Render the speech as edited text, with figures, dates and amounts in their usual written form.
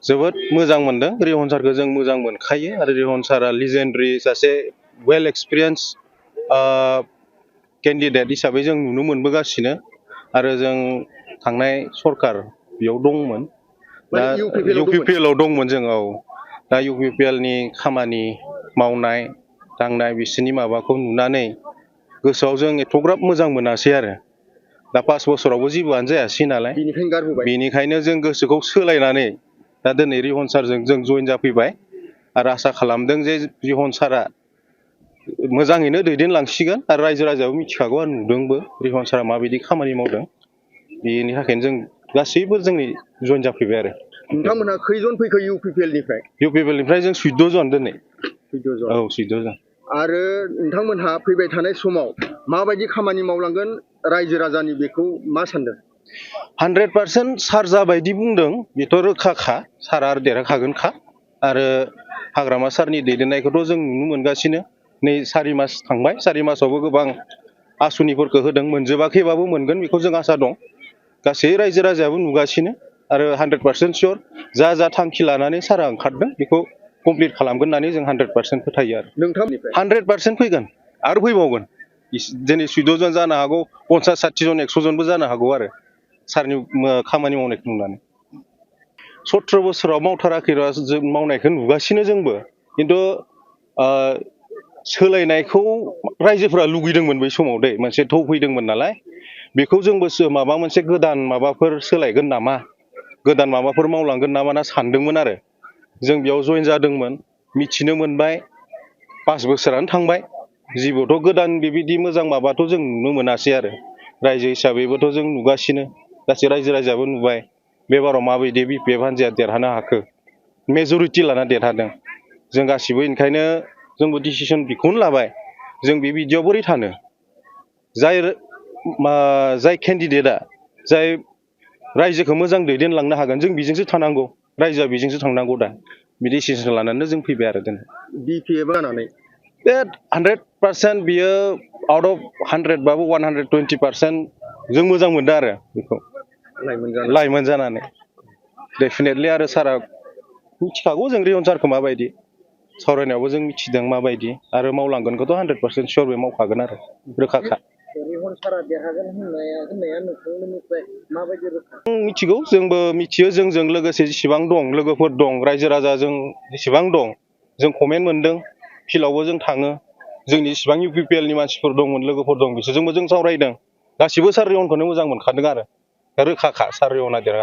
जोबोद मोजां मोनदों रिहन सारखौ जों मोजां मोनखायो आरो रिहन सारा लिजेन्डारि सासे वेल एक्सपिरियेन्स केन्डिडेट हिसाबै जों नुनो मोनबोगासिनो आरो जों थांनाय सरकार बेयाव दंमोन दा UPPL आव दंमोन जों दा UPPL नि खामानि मावनाय दांनाय बिसोरनि माबाखौ नुनानै गोसोआव जों एथ'ग्राब मोजां मोनासै आरो दा 5 बोसोरावबो जेबोआनो जायासै नालाय बेनिखायनो जों गोसोखौ सोलायनानै दा दिनै रिहन सारजों जों जइन जाफैबाय आरो आसा खालामदों जे रिहन सारा मोजाङैनो दैदेनलांसिगोन आरो रायजो राजायाबो मिथिखागौ आरो नुदोंबो रिहन सारा माबायदि खामानि मावदों बेनि थाखायनो जों गासैबो जोंनि जइन जाफैबाय आरो नोंथांमोनहा खैजन फैखो UPPL निफ्राय जों 14 जन दिनै 14 जन 14 जन आरो नोंथांमोनहा फैबाय थानाय समाव माबायदि खामानि मावलांगोन रायजो राजानि बेखौ मा सानदों 100% सार जाबायदि बुंदों बेथ' रोखाखा सारा आरो देरहाखागोनखा आरो हाग्रामा सारनि दैदेननायखौथ' जों नुनो मोनगासिनो नै 4 मास थांबाय 4 मासावबो गोबां आसुनिफोरखौ होदों मोनजोबाखैबाबो मोनगोन बेखौ जों आसा दं गासै रायजो राजायाबो नुगासिनो आरो 100% सियर जा थांखि लानानै सारा ओंखारदों बेखौ कमप्लिट खालामगोन होननानै जों 100% फोथायो आरो नोंथांनिफ्राय 100% फैगोन आरो फैबावगोन दिनै 14 जन जानो हागौ 50-60 जन 100 जनबो जानो हागौ आरो सारनि खामानि मावनायखौ नुनानै 17 बोसोराव मावथाराखै मावनायखौ नुगासिनो जोंबो खिन्थु सोलायनायखौ रायजोफोरा लुगैदोंमोन बै समाव दै मोनसे थौ फैदोंमोन नालाय बेखौ जोंबो माबा मोनसे गोदान माबाफोर सोलायगोन नामा गोदान माबाफोर मावलांगोन नामा ना सानदोंमोन आरो जों बेयाव जइन जादोंमोन मिथिनो मोनबाय 5 बोसोरानो थांबाय जेबोथ' गोदान बेबायदि मोजां माबाथ' जों नुनो मोनासै आरो रायजो हिसाबैबोथ' जों नुगासिनो गासै रायजो राजायाबो नुबाय बेबाराव माबायदि BPF हान्जाया देरहानो हाखो मेजरिटि लाना देरहादों जों गासिबो ओंखायनो जोंबो डिसिसन बेखौनो लाबाय जों बे बिदियाव बोरै थानो जाय केन्डिडेटआ जाय रायजोखौ मोजां दैदेनलांनो हागोन जों बेजोंसो थानांगौ रायजोआ बेजोंसो थांनांगौ दा बे डिसिसन लानानै जों फैबाय आरो दिनै BPF जानानै 100% बियो आउट अफ 100 बाबो 120% जों मोजां मोनदों आरो बेखौ लाइमोन जानानै डेफिनेटलि आरो सारा मिथिखागौ जों रिहन सारखौ माबायदि सावरायनायावबो जों मिथिदों माबायदि आरो मावलांगोनखौथ' 100% सियर बे मावखागोन आरो रोखाखा रिहन सारा देरहागोन होननाया नोंथांमोननिफ्राय माबायदि रोखा मिथिगौ जोंबो मिथियो जोंजों लोगोसे जेसेबां दं लोगोफोर दं रायजो राजाजों जेसेबां दं जों कमेन्ट मोनदों फिल्डआवबो जों थाङो जोंनि जेसेबां UPPL नि मानसिफोर दंमोन लोगोफोर दं बिसोरजोंबो जों सावरायदों गासिबो सार रिहनखौनो मोजां मोनखादों आरो रोखाखा सार रिहना देरहागोन